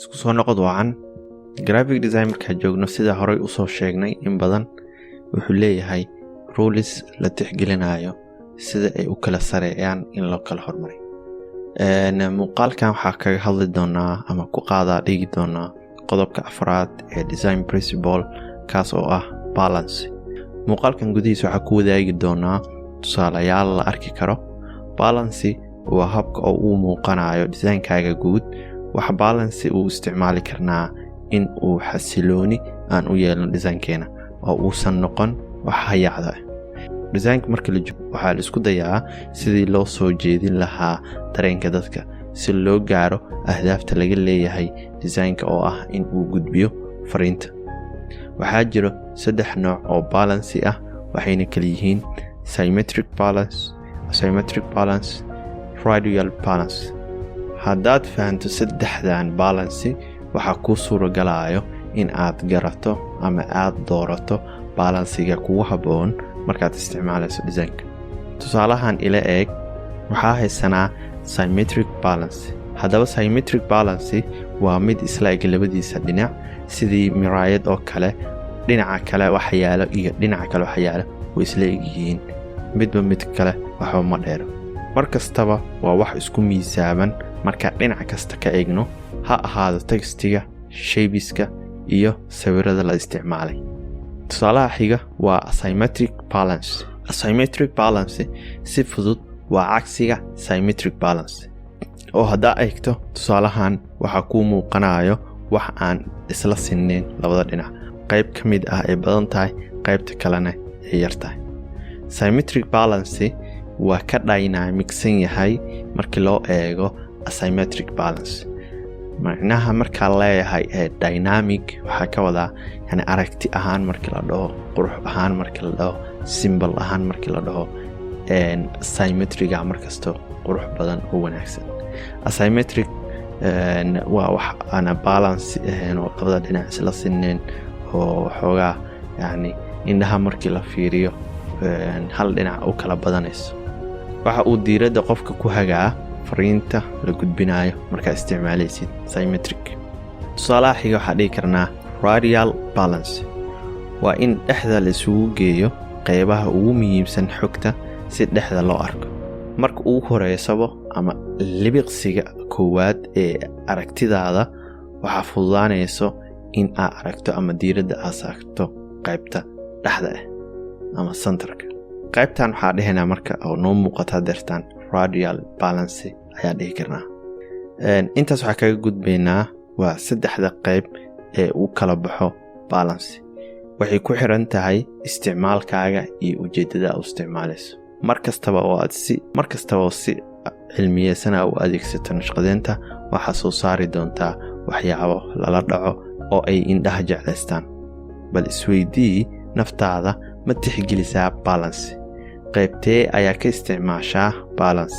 Isku soo noqod wacan. Graphic design markaa joogno, sida horey usoo sheegnay in badan, wuxuu leeyahay rules la tixgelinayo sida ay u kala sareeyaan in loo kala hormaray. Muuqaalkan waxaa kaga hadli doonaa ama ku qaadaa dhigi doonaa qodobka afraad ee design principle, kaas oo ah balance. Muuqaalkan gudihiisa waxaa ku wadaagi doonaa tusaalayaal la arki karo. Balance waa habka oo uu muuqanayo designkaaga guud. Waxa balance uu isticmaali karnaa in uu xasilooni aan u yeelno designkeena oo uusan noqon wax hayacda. Designka marka la joogo, waxaa la isku dayaa sidii loo soo jeedin lahaa dareenka dadka si loo gaaro ahdaafta laga leeyahay designka, oo ah in uu gudbiyo fariinta. Waxaa jiro saddex nooc oo balance ah, waxayna kala yihiin symmetric balance, asymmetric balance, radial balance. Haddaad fahanto saddexdan balance, waxaa kuu suuragalayo in aad garato ama aad doorato balanceiga kugu habboon markaad isticmaalayso designka. Tusaalahan ila eeg. Waxaa haysanaa symmetric balance. Haddaba, symmetric balance waa mid isla eg labadiisa dhinac, sidii miraayad oo kale. Dhinaca kale waxa yaalo iyo dhinaca kale waxa yaalo way isla egyihiin, midba mid kale waxba ma dheero. Mar kastaba waa wax isku miisaaman markaa dhinac kasta ka eegno, ha ahaado textiga, shapeska iyo sawirada la isticmaalay. Tusaalaha xiga waa asymmetric balance. Asymmetric balance si fudud waa cagsiga symmetric balance, oo haddaa eegto tusaalahan, waxaa kuu muuqanayo wax aan isla sinnayn labada dhinac, qayb ka mid ah ay badan tahay, qaybta kalena ay yar tahay. Symmetric balance waa ka dynamicsan yahay markii loo eego asymmetric balance. Macnaha markaa leeyahay ee dynamic waxaa ka wadaa, yani, aragti ahaan markii la dhaho, qurux ahaan markii la dhaho, symbol ahaan markii la dhaho, symmetricga markasto qurux badan oo wanaagsan. Asymmetric waa wax aana balance ahayn oo labada dhinac isla sineen, oo xoogaa, yani, indhaha markii la fiiriyo hal dhinac u kala badanayso. Waxa uu diiradda qofka ku hagaa fariinta la gudbinayo markaa isticmaalaysid symmetric. Tusaalaha xiga waxaa dhihi karnaa radial balance. Waa in dhexda la isugu geeyo qeybaha ugu muhiimsan xogta si dhexda loo arko. Marka ugu horeysabo ama libiqsiga koowaad ee aragtidaada, waxaa fududaanayso in aad aragto ama diiradda aad saarto qaybta dhexda ah ama centerka. Qaybtan waxaa dhehaynaa marka oo noo muuqata deertaan radial balance ayaa dhihi karnaa. Intaas waxaa kaga gudbaynaa waa saddexda qayb ee uu kala baxo balance. Waxay ku xiran tahay isticmaalkaaga iyo ujeeddada aad u isticmaalayso. Mar kastaba oo si cilmiyeysana u adeegsato nashqadeynta, waxaa soo saari doontaa waxyaabo lala dhaco oo ay indhaha jeclaystaan. Bal isweydii naftaada: ma tixgelisaa balance? Qaybtee ayaa ka isticmaashaa balance?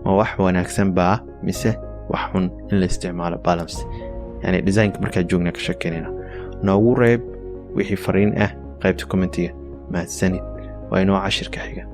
Ma wax wanaagsan baa mise wax xun in la isticmaalo balance? Yani designka markaa joogna ka shekeynayna. Noogu reeb wixii fariin ah qaybta commentiga. Mahadsanid, waa inoo cashirka xiga.